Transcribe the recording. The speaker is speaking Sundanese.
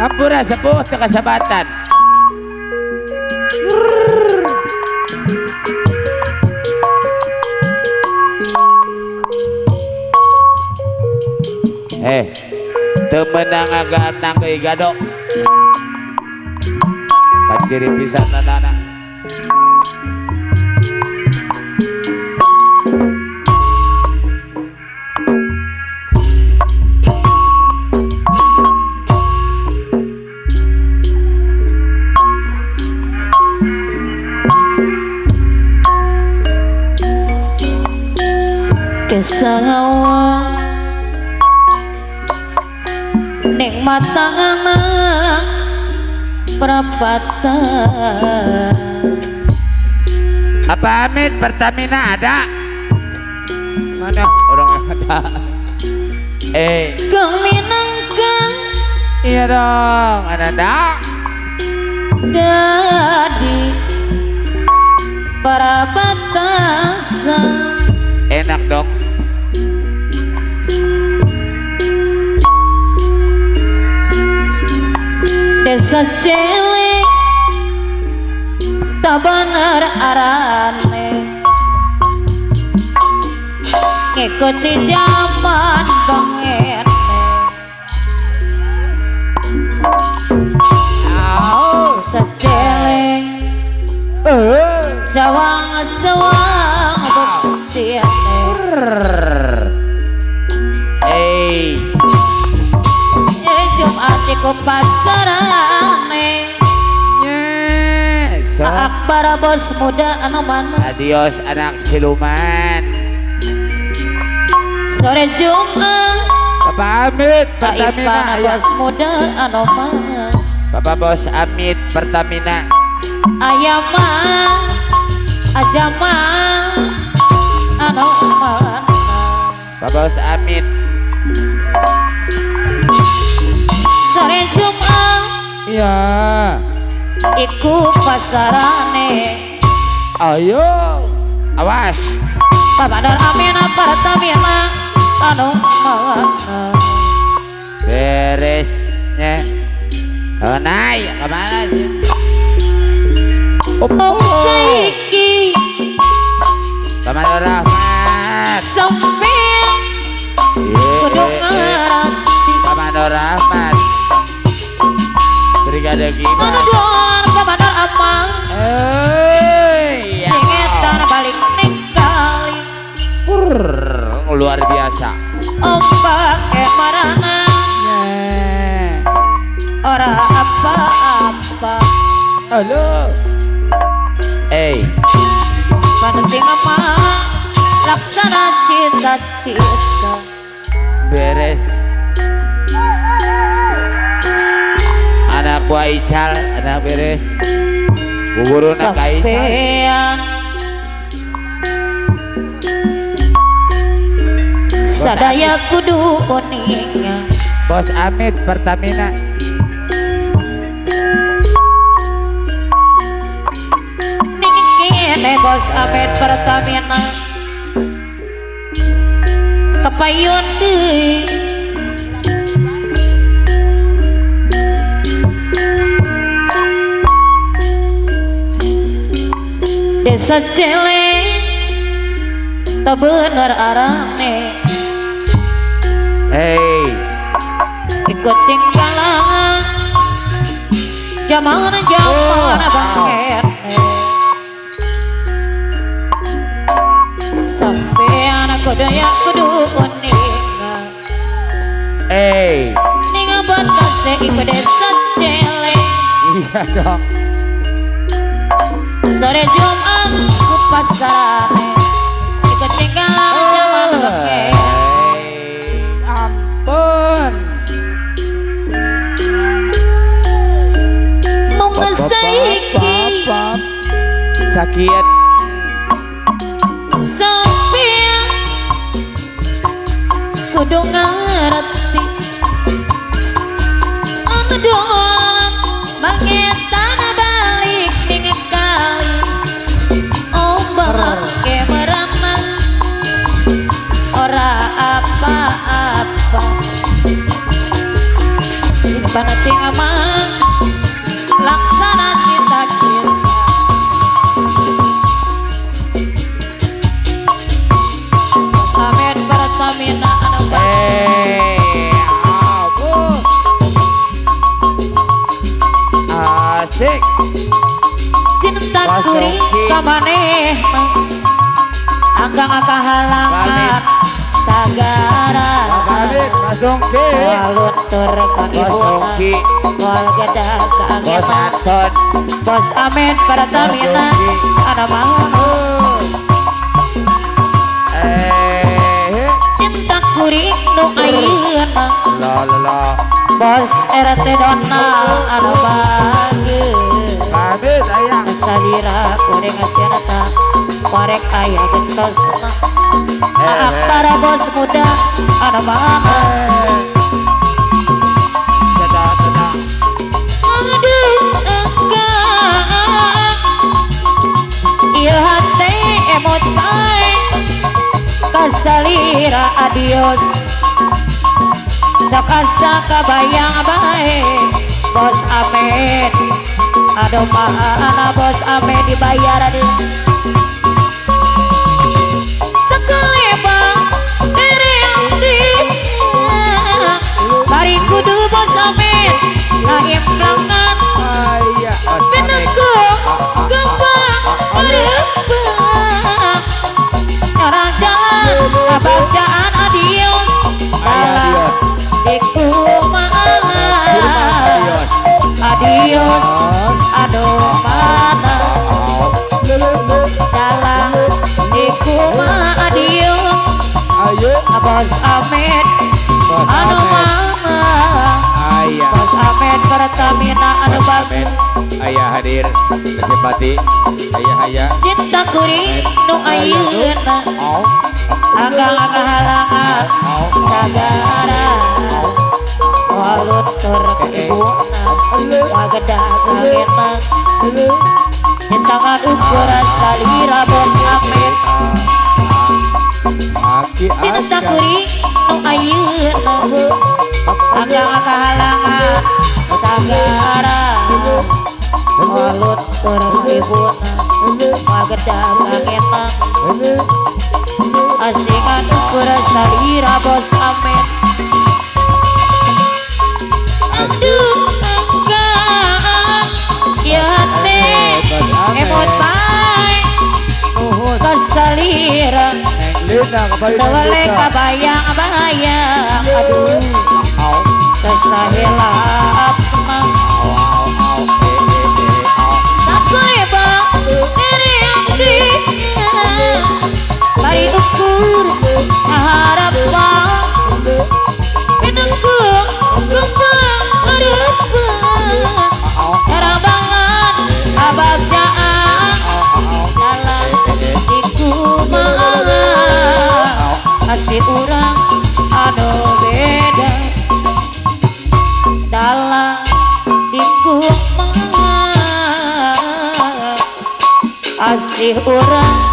Ampura sepuh teu kasabatan. Teu meunang ngagatang deui gado. Kaciri pisan nana. Kesawa ning mata anak perapatan. Apa Amit Pertamina ada? Mana orang yang ada? Keminangkan. Iya dong, ada. Dadi perabatasan. Enak dong. Desa cilik tak bener arane, ngikuti zaman bangene. Desa cilik cawang-cawang buktiane. Jumat iku pasarane. Yes. Akbar bos muda anu mana. Adios anak siluman. Sore Jumat Bapak Amit Pertamina. Bapak bos muda anu mana. Bapak bos Amit Pertamina. Ayama ajama anu mana. Bapak bos Amit. Sore Jumat iya iku pasarane. Ayo awas Bapak Nur Amina Pertamina anu mana. Beresnya oh, naik kemana sih? Om saiki Bapak Nur Rahmat sampean kudu ngerti. Bapak Nur Rahmat Brigade Gimas. Bapak Nur Amang sing edan balik ning kali. Luar biasa. Ombak marana ora apa-apa. Halo. Penting mah laksana cita-cita. Beres. Anak buah Ical, anak beres. Buburu nak Ical. Sadaya kudu uninga. Bos Amit Pertamina. Ning kene Bos Amit Pertamina. Kepayun deui. Desa cilik tak bener arane. Ikut tinggalan zaman zaman bangkene. Sampean kudu ya kudu uninga. Ninga batase iku desa cilik. Iya dong. Sore Jumat ku pasarane. Ikut tinggalan zaman bangkene. Ampun. Mung saiki sakit sampean kudu ngerti. Ono dolan mangetan balik ning kali. Ombak ke merenang ora apa-apa. Manehna anggang kahalangan sagara walutur ka ibuna wal geda ka angeman Bos Amin Pertamina anu mana cinta kuring nu ayeuna Bos RT Donald anu bageun salira kuring cinta korek aya gentosna para bos muda anu mana aduh enggang ieu hate emot bae kasalira adios sok asa kabayang bae Bos Amin aduh mana Bos Amin dibayar di sakalebang derendi bari kudu Bos Amin ngaimplangan pinengku gembang merebang orang jalan kabagjaan adios dalam dikumaha adios aduh mana dalam dikumaha adios Bos Amin anu mana Bos Amin Pertamina anu bagus ayah hadir simpati ayah ayah cinta kuring nu ayeuna anggang kahalangan sagara walutur ka ibuna wageda kagetna cinta ukuran salira Bos Amin cinta kuring nu ayeuna anggang kahalangan sagara walutur ka ibuna wageda kagetna asingan ukuran salira Bos Amin aduh enggang ieu hate emot bae kasalira tewele kabayang-bayang aduh sesahilap mah sakalebang derendi bari ukur harapan pinengku gembang merebang harapan abagjaan dalam dikumaha kasih urang anu beda dalam dikumaha asih urang